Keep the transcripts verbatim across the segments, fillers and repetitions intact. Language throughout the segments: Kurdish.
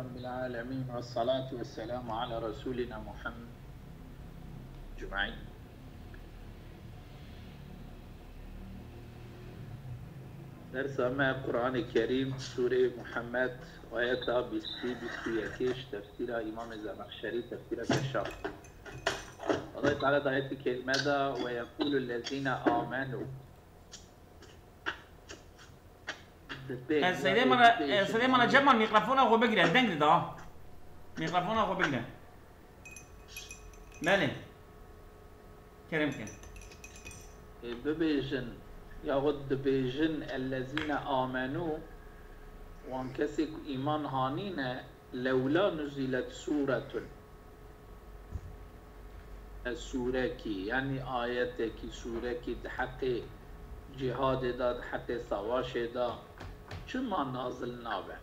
رب العالمين، والصلاة والسلام على رسولنا محمد أجمعين. Dersa me Qur'an-ı Kerim, Sûreyê Muhammed, ayeta bîstî, bîst û yekê, tefsîra Îmamê Zemexşerî, tefsîra Keşaf. Allah Teala di ayetê kerîme de, "Ve yekûlul lezîne amenû." Dibê, Seyda, yanî mana, dibê e, Seyda, mana, Cemal, mîkrofona xwe bigire, deng dida. Mîkrofona xwe bigire. Belê. Kerem ke. Ê, bibêjin, yaxud dibêjin, "Ellezîne amenû", wan kesê ku îman hanîne, "Lewla nuzilet sûretun." Sûrekî, yanî ayetekî, sûrekî di heqê cîhadê de, di heqê savaşê de çima nazil nabe?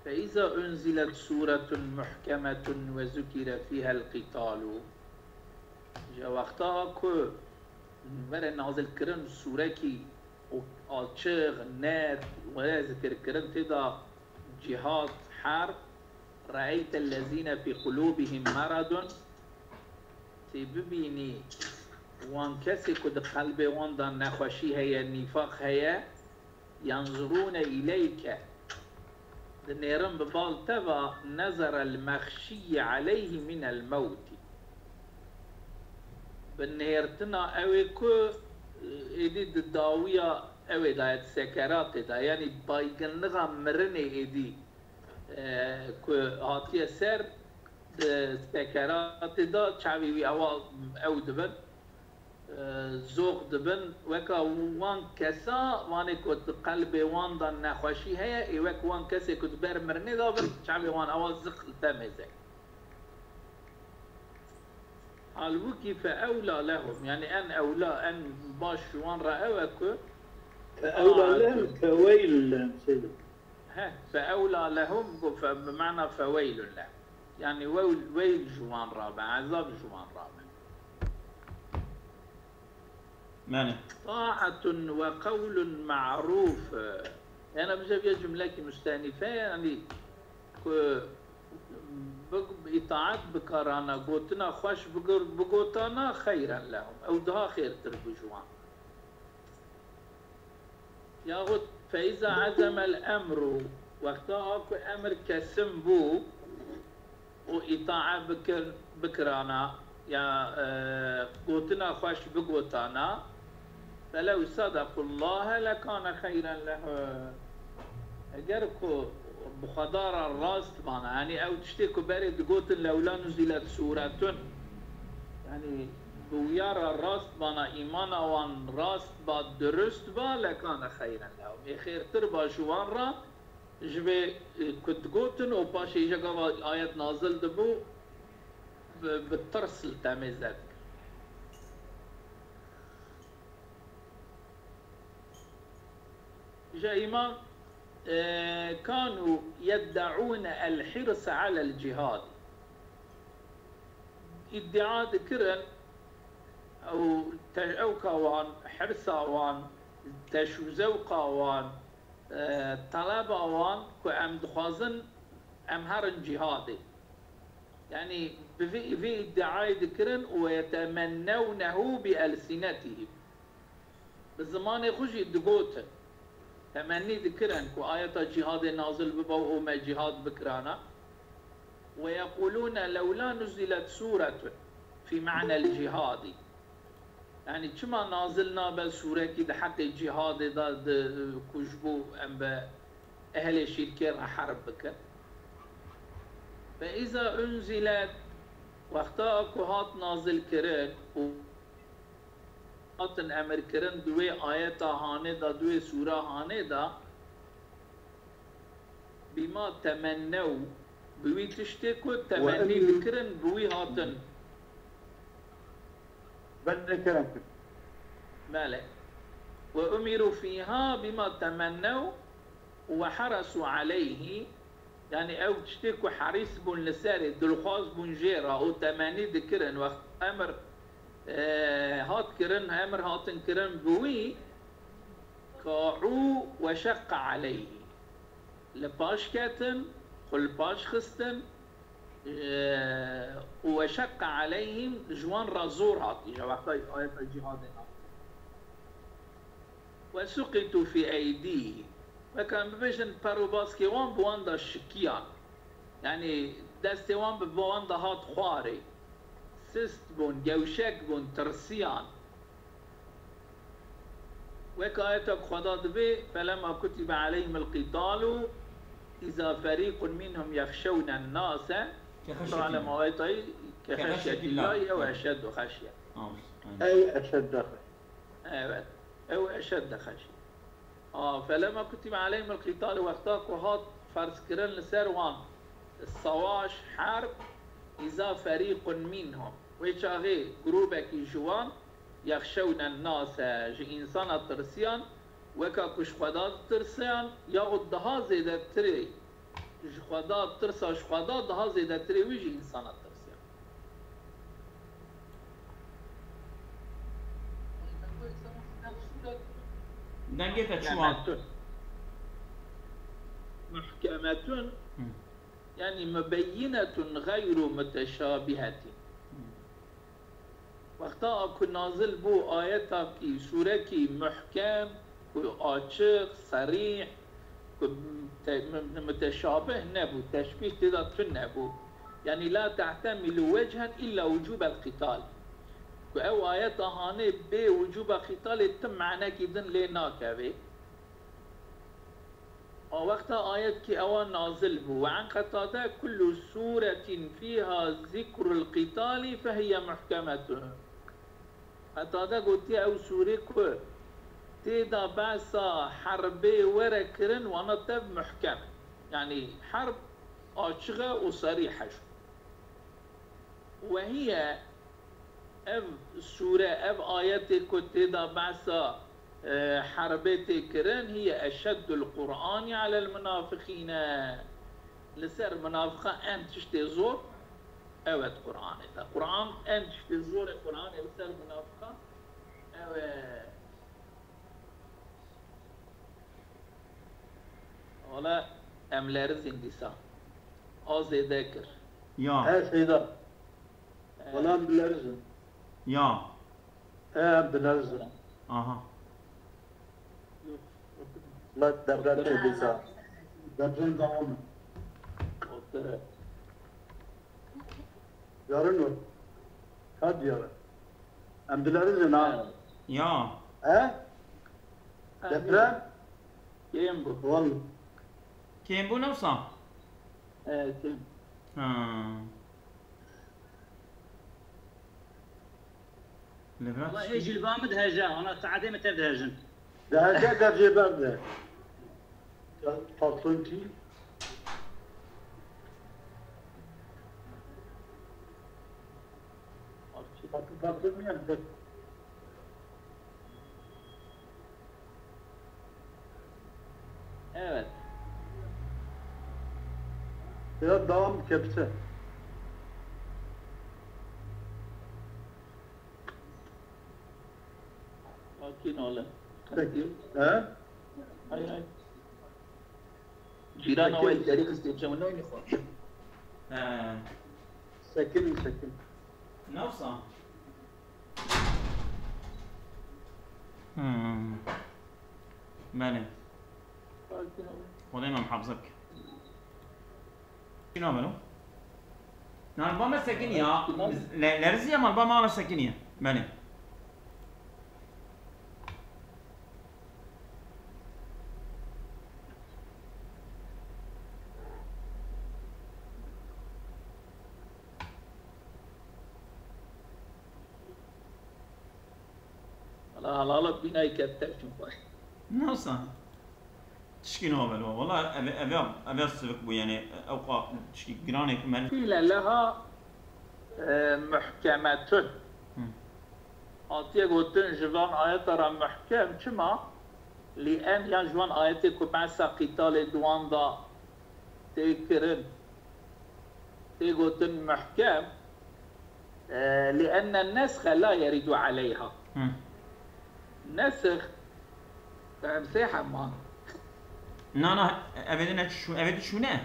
فإذا أنزلت سورة محكمة وذكر فيها القتال. Ji wexta ku were nazil kirin sûrekî û açiq, net, were zikir kirin, tê de cîhad, herb, رأيت الذين في قلوبهم مرض, tê bibînî wan kesê ku di qelbê wan de nexweşî heye, nîfaq heye, ينظرون إليك, dinêrin bi bal te ve, نظر المغشي عليه من الموت, bi nêrtina ew ê ku êdî di dawiya ew ê de ye, di sekeratê de, yanî bayginlixa mirinê êdî, e, ku hatiye ser, di sekeratê de çavê wî ewa ew dibin, e, zox dibin, weka wan kesa, wanê ku di qelbê wan de nexweşî heye, ê wek wan kesê ku di ber mirinê de bin, çavê wan ewa ziq li te mêze. Halbûkî fe ewla lehum, yanî en ewla, en baş ji wan re ew e ku Fe ewla lehum, fe weylun lehum, Seyda. He, fe ewla lehum, got, fe, bi mana fe weylun lehum. Yanî wewl, weyl ji wan rabe, ezab ji wan rabe. Mane. Taatun ve qewlun ma'ruf. Yanî bize bir cümlekî müstenife, yanî ku bi-, itaat bikarana, gotina xweş bigir-, bigotana xeyren lehum. Ew daha xêrtir bû ji wan. Yaxud feiza azemel emru, wexta a ku emir kesin bû û îtae bikir-, bikirana, ya, e, gotina xweş bigotana, felew sedaqullahe lekane xeyren lehum. Eger ku bi Xweda re rast bana, yanî ew tiştê ku berê digotin lewla nuzilet sûretun, yanî bi wiya re rast bana, îmana wan rast ba, dirust ba, lekane xeyren lehum. Ê xêrtir ba ji wan re, ji vê, e, ku digotin û paşê îja gava ayet nazil dibû, bi, bi tirs li te mêze dikir. Îja îman, e, kanu yeddeûne el-hirse alel cihad. Îddia dikirin, ew te-, ewka wan, hirsa wan, teşwizewqa wan, e, teleba wan ku em dixwazin em herin cihadê. Yanî bi vî, vî îddiayê dikirin û yetemennewnehu bi elsinetihim. Bi zimanê xwe jî digotin. Temennî dikirin ku ayeta cîhadê nazil bibe û me cîhad bikirana. Ve yequlûne lewla nuzilet sûretun fî me'nel cîhadî. Yanî çima nazil nabe sûrekî di heqê cîhadê de, di, ku ji bo em bi ehlê şîrkê re herb bikin? Fe îza unzilet, wexta ku hat nazil kirin û hatin emir kirin di wê ayeta hanê de, di wê sûra hanê de, bîma temennew, bi wî tiştê ku temennî dikirin, bi wî hatin. Belê, kerem kir. Belê. Ve umiru fîha bîma temennew ve heresu aleyhî. Yanî ew tiştê ku herîs bûn li serê, dilxwaz bûn jê re û temennî dikirin, wext emir, e, hat kirin, emir hatin kirin bi wî, ka'û ve şeqqa aleyhî. li paş ketin, xwe li paş xistin, e, û weşeqqa aleyhim, ji wan re zor hat, îja wexta ayeta cihadê hat. Wesuqitû fî eydîhim. Weke em bibêjin, per û baskê wan bi wan de şikiyan. Yanî destê wan bi wan de hat xwarê. Sist bûn, gewşek bûn, tirsiyan. Wek ayeta ku Xweda dibê, "Felema kutibe aleyhimul qitalu, iza ferîqun minhum yexşewnen nase." Ke xeşyetî Alem ayetayî, "Ke xeşyetî Lahi ew eşeddu xeşye." Ew eşeddu xeşye. Evet. Ew eşeddu xeşye. A, "Felema kutibe aleyhimul qitalu", wexta ku hat ferz kirin li ser wan sawaş, herb, "iza ferîqun minhum", wê çaxê grûbekî ji wan, "yexşewnen nase", ji însana tirsiyan, weka ku ji Xweda ditirsiyan, yaxud daha zêdetirê ji Xweda, tirsa ji Xweda daha zêdetirê wî ji însana tirsiyan. Dengê te çû wan. Muhkemetun. Muhkemetun. Hı. Yanî mubeyinetun gayru muteşabihetin. Hı. Wexta ku nazil bû ayetakî, sûrekî muhkem, ku açiq, serîh, ku te-, mu-, muteşabih nebû, teşbîh tê de tune bû. Yanî la tehtemilu wechan illa wucubel qital. Ku ew ayeta hanê bê wucuba qitalê tim manekî din lê nakevê. A wexta ayetkî ewa nazil bû. Ve an Qetade, "Kullu suretin fiha zikrul qitali fehiye muhkemetun." Qetade gotiye, ew sûrê ku tê de behsa herbê were kirin, wana tev muhkem e. Yanî herb açiq e û serîh e. Ve hiye, ev sûre, ev ayetê ku tê de behsa, e, herbê tê kirin, hiye eşeddul Qur'anî alel munafiqîne. Li ser munafiqan en tiştê zor, ew e Qur'anê de. Qur'an en tiştê zorê Qur'anê li ser munafiqan, ew e. Wala em lerizîn dîsa. A zêde kir. Ya. He Seyda. He. Wala em dilerizin. Ya. He, em dilerizin. Aha. La deprem tê dîsa. Deprem dewam e. Otur. Yarın o. Ka diyarı. Em dilerizin ha. Ya. He? Deprem? Kêm bû. Vallahi. Kêm bû ne wisa? Evet, kêm. Ha. Li vir Wala ê jilba min diheje, ana saetê min tev dihejin. Diheje dev jê ber de. Patron kî? Patron, patron niye? Evet. Ya devam kepçe. Sakin olun. Peki. He? Hay hay. Cîrana we derî xistê çew nayne xwe. He. Sekin, sekin. Ne wisa? Hmm. Belê. Sakin olun. Xwedê me muhafaza bike. Çi nabeno? Nan ba me sekiniya. Le-, lerziya mal ba me ala sekiniye. Belê. Wala halala bînayê kevter çûn xwe. Nasıl? Tişkî nabelo. Wala ev, ev, ev sivik bû, yani, ew qa tişkî giranê ku me. Qîle leha, e, muhkemetun. Hı. Hatiye gotin ji van ayeta re muhkem, çima? Li en ya ji van ayetê ku behsa qîtalê di wan da tê kirin, tê gotin muhkem, e, li enne nesxe la yeridu aleyha. Hı. Nesx, em sê hema. Na, na, evê din ne çû-, evê din çûne?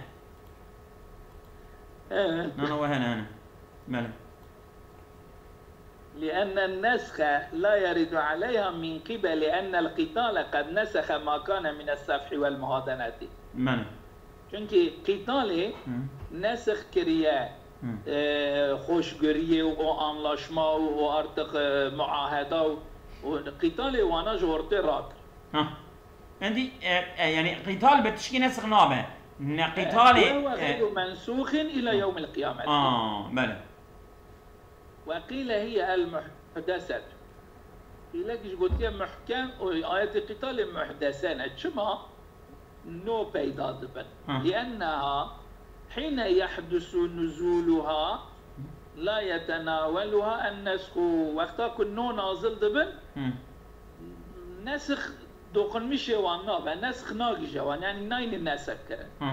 Evet. Na, na, we hene, hene. Belê. لأن النسخ لا يرد عليها من قبل أن القتال قد نسخ ما كان من السفح والمهادنة. Belê. Çünkü qitalê Hı. nesix kiriye, Hı. e, hoşgöriyê û o anlaşma û o artık, e, muaheda û, û qitalê wana ji ortê rakir. Ha. Endî, e, e, yani qital bi tişkî nesix nabe. Ne qitalê, وهو e, غير منسوخ إلى يوم القيامة. Aa, belê. وقيل هي المحدثة. Qîlek ji gotiye muhkem û ayetê qitalê muhdese ne. Çima? No peyda dibin. Hı. لأنها حين يحدث نزولها لا يتناولها النسخ. Wexta ku no nazil dibin, Hı. nesix dokunmişê wan nabe, nesix nagije wan, yani nayne nesix kirin. Hı.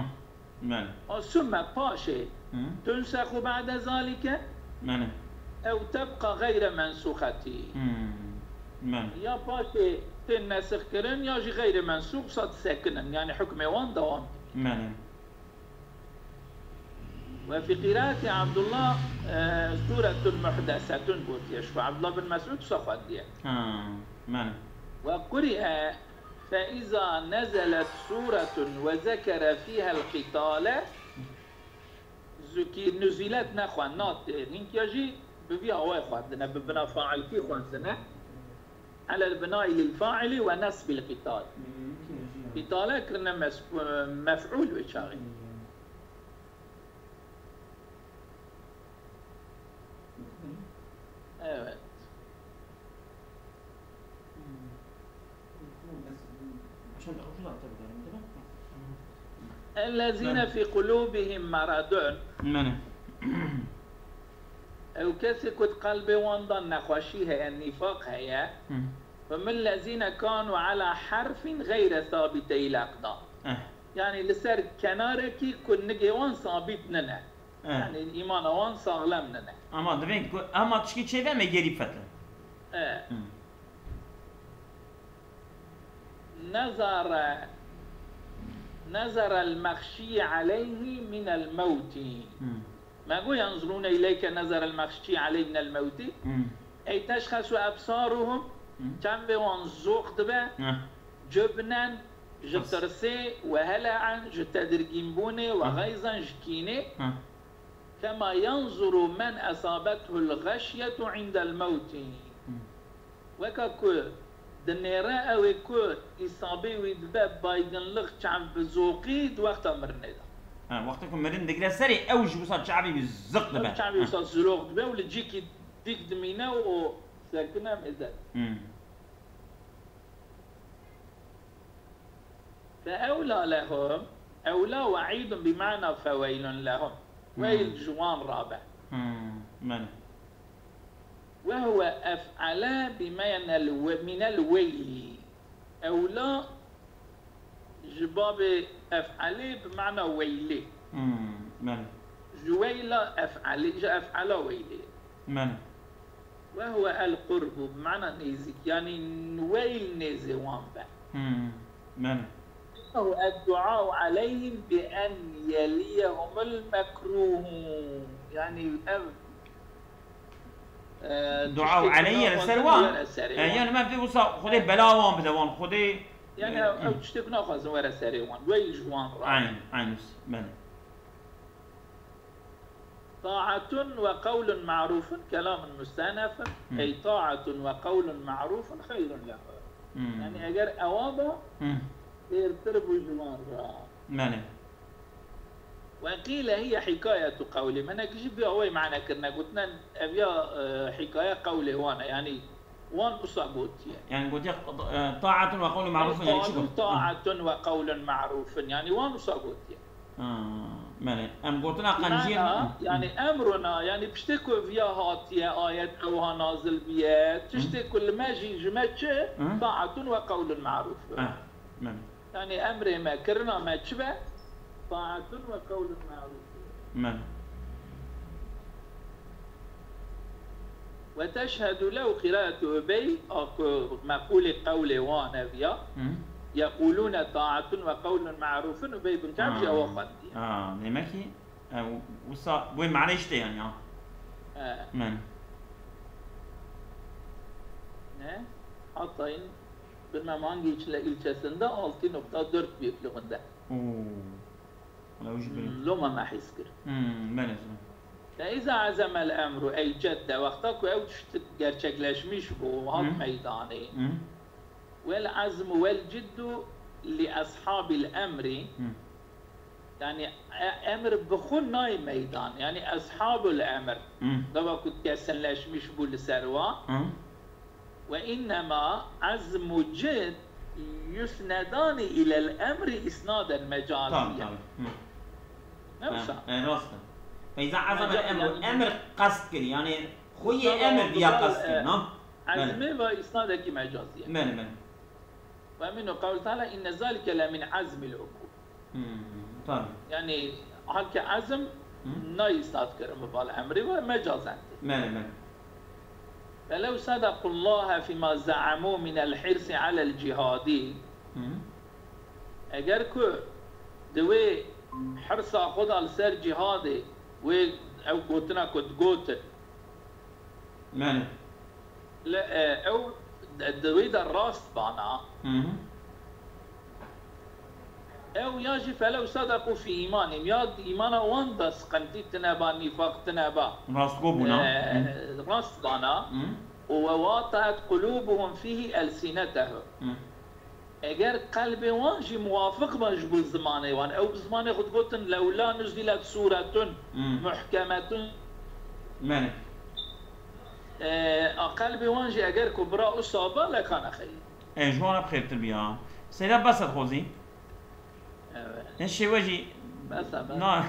Belê. A ثم paşê Hı. تنسخ بعد ذلك Belê. أو تبقى غير منسوخة. Hı. Belê. Ya paşê tên nesix kirin ya jî xeyrê mensûx sa disekinin. Yani hukmê wan dewam. Belê. وفي قراءة عبد الله, e, سورة محدثة gotiye. Ji Abdullah bin Mesûd wisa xwendiye. Ha, belê. وقرئ فإذا نزلت سورة وذكر فيها القتال. Zukî nuzilet nexwend, na têrînkiya jî bi vî awayê xwendine, bi bina failkî xwendine. على البناء للفاعل ونصب القتال. Qitale kirine mes-, mef'ûl wê çaxê. Evet. الذين في قلوبهم مرض. Belê. Ew kesê ku di qelbê wan de nexweşî heye, nîfaq heye. Hı. هم الذين كانوا على حرف غير ثابتي الأقدام. Eh. Yani li ser kenarekî ku nigê wan sabît nine. Eh. Yani îmana wan saxlem nine. Ama divên ku, ama tişkî çêbe me gerî fetle. E. Hı. نظر، نظر المغشي عليه من الموت. Hı. Me got ينظرون إليك نظر المغشي عليه من الموت. Hı. أي تشخص أبصارهم. Hı. Çavê wan zoq dibe. Hı. جبنا, ji Bes. tirsê, وهلعا, ji tedirgînbûnê, Hı. وغيظا, ji kînê. Hı. كما ينظر من أصابته الغشية عند الموت. Hı. Weka ku dinêre ew ê ku îsabê wî dibe baygınlık, çav bi zoqî di wexta mirinê de. Ha, wextê ku mirin digre serê, ew jî wisa çavê wî ziq dibe. Ew çavê wisa ziroq dibe û li cîkî dîk dimîne û sekine mêze. Hı. فأولى لهم، أولى وعيد بمعنى فويل لهم. Hmm. Weyl ji wan rabe. Hmm. Belê. وهو أفعل بمعنى الو-، من الويل. Ewla ji babê ef'alê bi mana weylê. Hmm. Belê. Ji weyla ef'alê, ji ef'ala weylê. Belê. وهو القرب, bi mana nêzîk, yanî weyl nêzê wan be. Hmm. Belê. وهو الدعاء عليهم بأن يليهم المكروه. Yanî ev, e, Dua û tiştê aleyye li ser naxwazin wan. were serê E, wan. Yani me vê wisa Xwedê bela wan bide wan. Xwedê Yani e, ew, ew tiştê ku naxwazin were serê wan. Weyl ji wan re. Eyn, eyn. Belê. طاعة وقول معروف كلام مستأنف، Hmm. أي طاعة وقول معروف خير له. Hmm. Yani eger ewa ba, Hmm. xêrtir bû ji wan re. Belê. وقيل هي حكاية قولهم. Hinek jî bi awayî mane kirine, gotine ev ya, e, hîkaye qewlê wan e. Yani wan wisa gotiye. Yani gotiye, e, taatun ve qawlun ma'rufun, yani çi قالوا got? طاعة وقول معروف. Yani wan wisa gotiye. Ha, belê. Em gotina qenciyê. Mana, yani emruna, yani piştê ku viya hatiye, ayet ewha nazil biye, tiştê ku li me jî ji me çi? Hı. طاعة وقول معروف. Ha, belê. Yani emrê me, kirina me çi be? طاعة وقول معروف. Belê. وتشهد له قراءة أبي, a ku meqûlê qewlê wan ev ya. Hı. يقولون طاعة وقول معروف û bê Ibn Ka'b jî ewa xwendiye. Ha, demek ki e, wisa wê manê işte yani ha. E, Men. ne? Hatay'ın bilmem hangi ilçe, ilçesinde altı nokta dört büyüklüğünde. Oo. Wala wî jî birin. Hmm, Loma me hîs kir. Hmm, ben ezim. فإذا عزم الأمر أي جد, wexta ku ew tişt gerçekleşmiş bû, hat Hı. meydanê. Hmm. والعزم والجد لأصحاب الأمر. Hmm. Yani e, emir bi xwe nayê meydan. Yani ashabul emir. Hmm. Gava ku kesinleşmiş bû li ser wa. Hmm. وإنما عزم جد يسندان إلى الأمر إسنادا مجازيا. Tabii tabii. Hmm. Ne wisa? E, rast e. Feyza azam Meca- emr, yani- emr qast kir. Yani xwe yê Tabii, emr diya tabii, qast kir, e, na? Azmê ve isnadekî mecazî ye. Bene bene. ومنه قول تعالى إن ذلك لمن عزم الأمور. Hmm, tabii. Yani halkê azm Hı. nayê isnad kirin bi bal emrê ve mecazentê. Bene bene. فلو صدقوا الله فيما زعموا من الحرص على الجهاد. Hı. Eger ku di wê hirsa xwe de li ser cihadê wê ew gotina ku digotin, Bene. li, e, ew di wê de rast bana, Hı hı. ew ya jî felew sedeqû fî îmanîm, ya di îmana wan de siqintî tine ba, nîfaq tine ba. Rastgo bûna. E, Hı. rast bana. Hı. Û we wataet qulûbuhum fîhî elsinetehum. Hı. Eger qelbê wan jî muwafiq ba ji bo zimanê wan, ew bi zimanê xwe digotin, lewla nuzilet sûretun Hmm. muhkemetun. Bene. E, a qelbê wan jî eger ku bira usa ba, lekane xeyî. E, ji wan re bi xêrtir biya. Seyda bes et xozî. Evet. Hin şêwe jî Bes e, bes. Na,